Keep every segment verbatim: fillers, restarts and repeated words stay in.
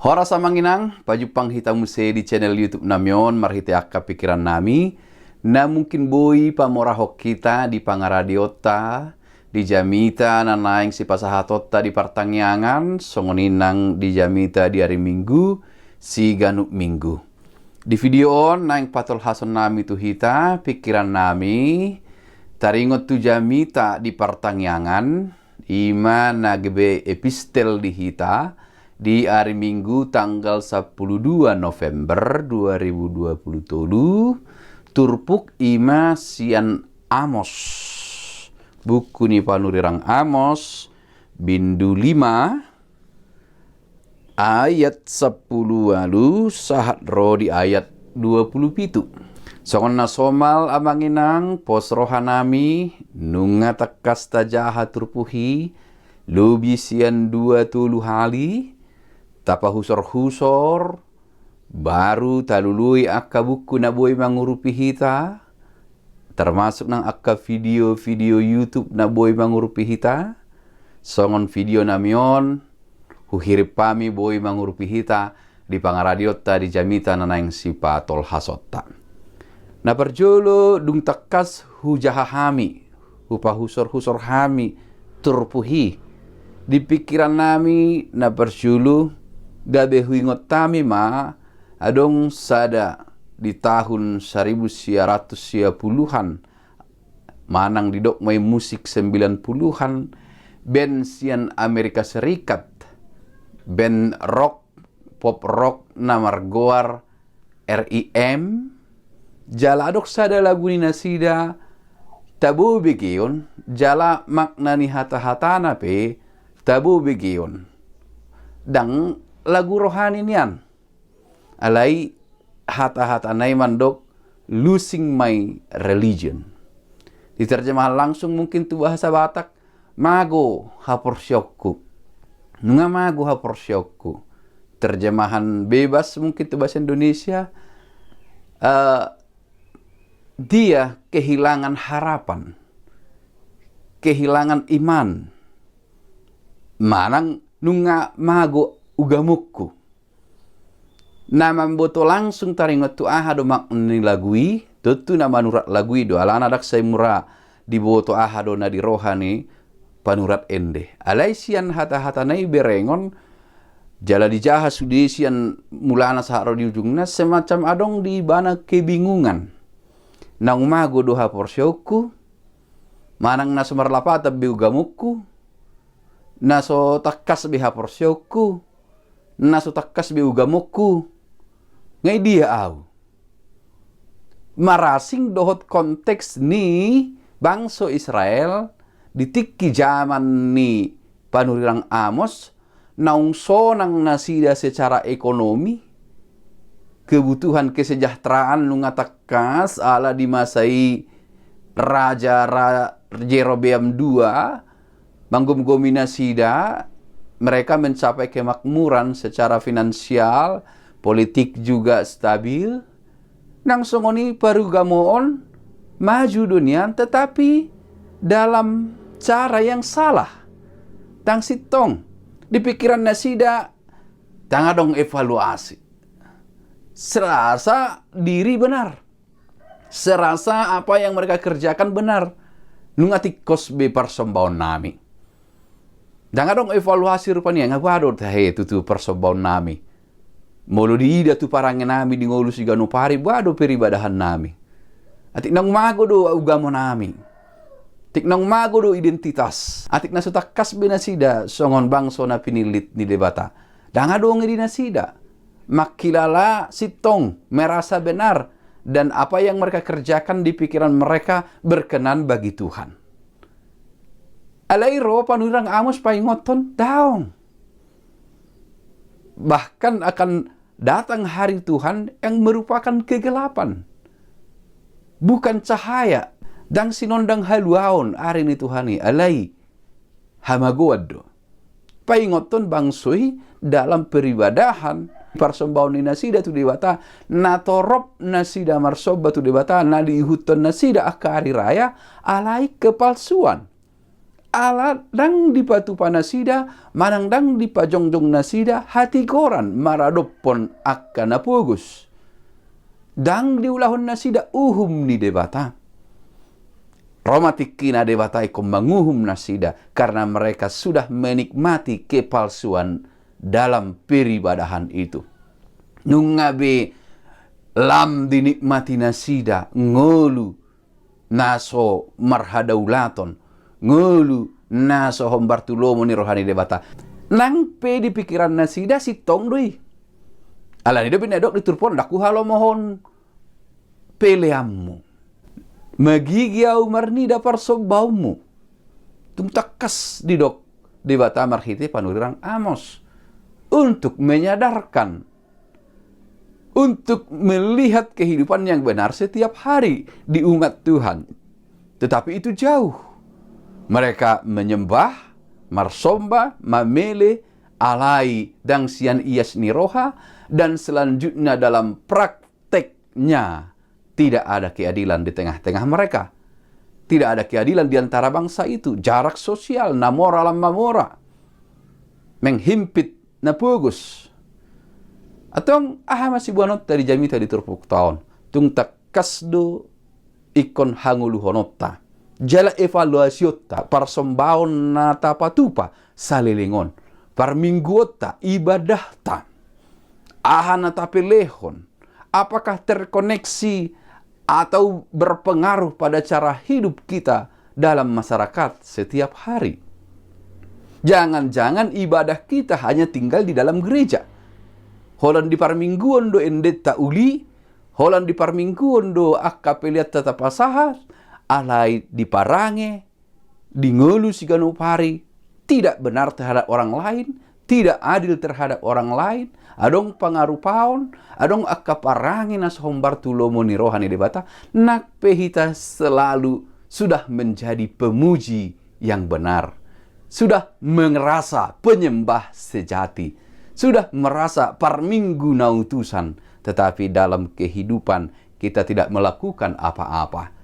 Horas amang inang, pajumpang hita muse di channel YouTube nami on marhite angka pikiran nami, na mungkin boi pamorahon hita di pangaradionta, di jamita na naeng sipasahatonta di partangiangan, songon i nang di jamita di ari Minggu, siganup Minggu. Di video on naeng patolhason nami tu hita, pikiran nami, taringot tu jamita di partangiangan, i ma na gabe epistel di hita, di ari Minggu tanggal sampulu dua November dua ribu dua pulu tolu, turpuk i ma sian Amos. Buku ni panurirang Amos, bindu lima, ayat sampulu ualu sahat ro di ayat dua pulu pitu. Songon na somal amang inang, pos roha nami, nunga tangkas tajaha turpuk i, lobi sian dua tolu hali, tapahusor-husor, baru talului angka buku na boi mangurupi hita, termasuk nang angka video-video YouTube na boi mangurupi hita, songon video nami on, huhirim hami boi mangurupi hita di pangaradionta di jamita na naeng sipatolhasonta. Na parjolo dung tangkas hujaha hami, hupahusor-husor hami turpuk i. Di pikiran nami na parjolo gabe huingot hami ma adong sada di tahun saribu sia ratus sia puluhan, manang didok ma i musik sembilan puluhan, band sian Amerika Serikat, band rock, pop rock na margoar R I M, jala adong sada lagu ni nasida tabo begeon, jala makna ni hata-hatana pe tabo begeon. Ndang lagu rohani nian. Alai hata-hatana i mandok, "Losing my religion." Diterjemahkan langsung mungkin tu bahasa Batak, "Mago haporseaonku." Nunga mago haporseaonku. Terjemahan bebas mungkin tu bahasa Indonesia, eh, dia kehilangan harapan, kehilangan iman. Manang nunga mago ugamonku. Na mamboto langsung taringot tu aha do makna ni lagu i, tontu na manurat lagu i do, alana ndang sai mura diboto aha do na di roha ni panurat ende. Alai sian hata-hatana i berengon, jala dijaha sude sian mulana sahat ro di ujungna, semacam adong di ibana kebingungan. Naung mago do haporseaonku, manang na so marlapatan be ugamonku, na so tangkas be haporseaonku, na so tangkas be ugamonku, nga i dia au? Marasing dohot konteks ni bangso Israel di tingki jaman ni panurirang Amos, naung sonang nasida secara ekonomi, kebutuhan kesejahteraan nunga tangkas, ala di masa i Raja Ra-, Jerobeam dua, manggomgomi nasida, mereka mencapai kemakmuran secara finansial, politik juga stabil. Nang songon i parugamoon, maju do nian, tetapi dalam cara yang salah. Ndang sintong, di pikiran nasida, ndang adong evaluasi. Serasa diri benar. Serasa apa yang mereka kerjakan benar. Nunga tingkos be parsombaon nami. Ndang adong evaluasi rupani, nga boha do tahe tutu parsombaon nami. Molo diida tu parange nami di ngolu siganup ari, boha do peribadahan nami. Atik naung mago do ugamo nami. Atik naung mago do identitas. Atik na so tangkas be nasida songon bangso na pinillit ni Debata. Ndang adong i di nasida. Mangkilala sintong, merasa benar, dan apa yang mereka kerjakan di pikiran mereka berkenan bagi Tuhan. Alai ro panurirang Amos paingothon, daong. Bahkan akan datang hari Tuhan yang merupakan kegelapan. Bukan cahaya, ndang sinondang haluaon ari ni Tuhan i, alai hamagoan do. Paingothon bangso i dalam peribadahan, parsombaon ni nasida tu Debata, na torop nasida marsomba tu Debata, na diihuthon nasida angka ari raya, alai kepalsuan. ala ndang dipatupa nasida manang ndang dipajongjong nasida hatigoran maradophon angka na pogos. Ndang diulahon nasida uhum ni Debata. Ro ma tingkina Debata ingkon manguhum nasida karena mereka sudah menikmati kepalsuan dalam peribadahan itu. Nunga be lam dinikmati nasida ngolu na so marhadaulaton, ngolu na so hombar tu lomo ni roha ni Debata. Nang pe di pikiran nasida sintong do i. Alani do be na didok di turpuk on, ndang huhalomohon peleanmu. Magigi ahu marnida parsombaonmu. Tung tangkas didok Debata marhite panurirang Amos untuk menyadarkan, untuk melihat kehidupan yang benar setiap hari di umat Tuhan. Tetapi itu jauh. Mereka menyembah, marsomba, mamele, alai ndang sian ias ni roha, dan selanjutnya dalam prakteknya tidak ada keadilan di tengah-tengah mereka. Tidak ada keadilan di antara bangsa itu. Jarak sosial, na mora lam mamora. Menghimpit na pogos. Antong aha ma siboanonta di jamita di turpukta on? Tung tangkas do ingkon hangoluhononta jala evaluasionta parsombaon na tapatupa saleleng on, parmingguonta, ibadahta, aha na tapelehon, apakah terkoneksi atau berpengaruh pada cara hidup kita dalam masyarakat setiap hari. Jangan-jangan ibadah kita hanya tinggal di dalam gereja. Holan di parmingguon do endenta uli, holan di parmingguon do angka peleanta tapasahat, alai di parange, di ngolu siganup ari, tidak benar terhadap orang lain, tidak adil terhadap orang lain, adong pangarupaon, adong angka parange na so hombar tu lomo ni roha ni Debata, nang pe hita selalu sudah menjadi pemuji yang benar, sudah merasa penyembah sejati, sudah merasa parminggu na utusan, tetapi dalam kehidupan kita tidak melakukan apa-apa.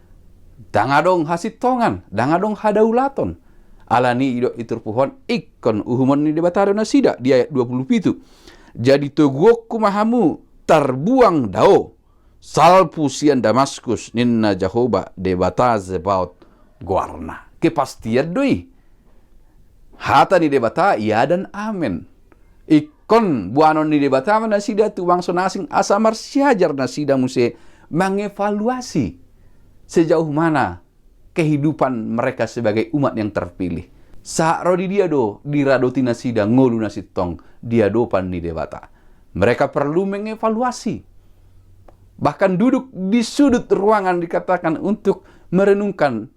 Ndang adong hasintongan, ndang adong hadaulaton. Alani i didok di turpuk on, ingkon uhumon ni Debata do nasida di ayat dua puluh pitu. Jadi toguonku ma hamu tarbuang dao, salpu sian Damaskus, ninna Jahowa Debata Zebaot goarna. Kepastian do i. Hata ni Debata, ya dan amen. Ingkon boanon ni Debata ma nasida tu bangso na asing asa marsiajar nasida muse mengevaluasi sejauh mana kehidupan mereka sebagai umat yang terpilih. Sahat ro di dia do diradoti nasida ngolu na sintong di adopan ni Debata. Mereka perlu mengevaluasi. Bahkan duduk di sudut ruangan dikatakan untuk merenungkan,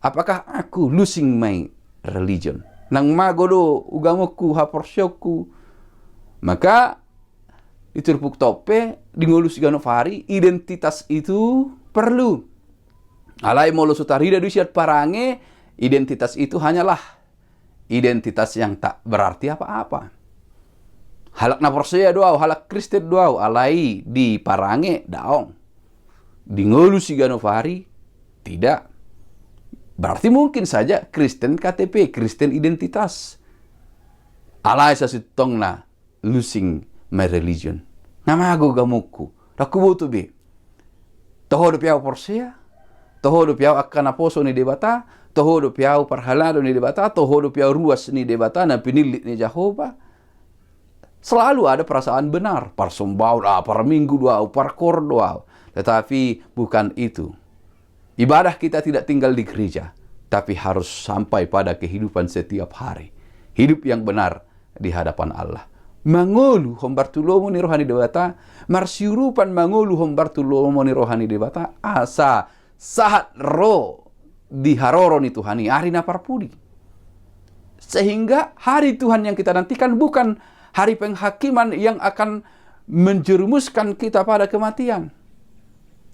apakah aku losing my religion? Nang mago do ugamonku, haporseaonku? Maka di turpukta on pe, di ngolu siganup ari, identitas itu perlu. Alai molo so tarida do i sian parange, identitas itu hanyalah identitas yang tak berarti apa-apa. Halak na porsea do au, halak Kristen do au, alai di parange daong. Di ngolu siganup ari, tidak. Berarti mungkin saja Kristen K T P, Kristen identitas. Alai sasintongna losing my religion. Nang mago ugamonku, ndang huboto be. Toho dope au porsea, toho dope au angka naposo ni Debata, toho dope au parhalado ni Debata, toho dope au ruas ni Debata na pinillit ni Jahowa. Selalu ada perasaan benar, parsombaon, ah, parminggu do au, parkoor do au. Tetapi bukan itu. Ibadah kita tidak tinggal di gereja, tapi harus sampai pada kehidupan setiap hari. Hidup yang benar di hadapan Allah. Mangolu hombar tu lomo ni roha ni Debata, marsiurupan mangolu hombar tu lomo ni roha ni Debata, asa sahat ro di haroro ni Tuhan i ari na parpudi. Sehingga hari Tuhan yang kita nantikan bukan hari penghakiman yang akan menjerumuskan kita pada kematian.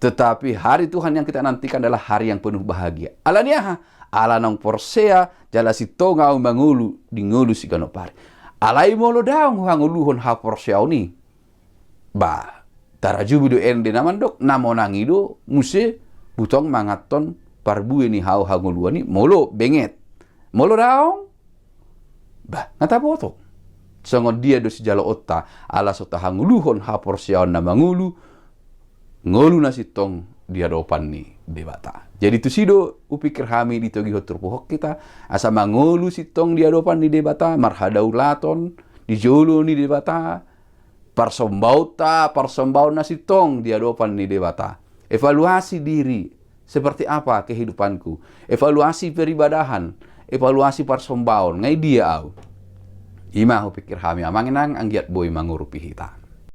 Tetapi hari Tuhan yang kita nantikan adalah hari yang penuh bahagia. Alani aha? Ala naung porsea jala sintong au mangolu di ngolu siganup ari. Alai molo daong hangoluhon haporseaon i, ba, tarajubu do ende na mandok, na monang i do muse butong manganhon parbue ni hau hangoluan i molo benget. Molo daong, bah, nga taboto songon dia do sijaloonta, ala so tahangoluhon haporseaon na mangolu, ngolu na sintong di adopan ni Debata. Jadi tusi do hupikir hami ditogihon turpuk on hita, asa mangolu sintong di adopan ni Debata, marhadaulaton di jolo ni Debata, parsombaonta, parsombaon na sintong di adopan ni Debata. Evaluasi diri, seperti apa kehidupanku? Evaluasi peribadahan, evaluasi parsombaon, nga i dia au? Ima hupikir hami amang inang anggiat boi mangurupi hita.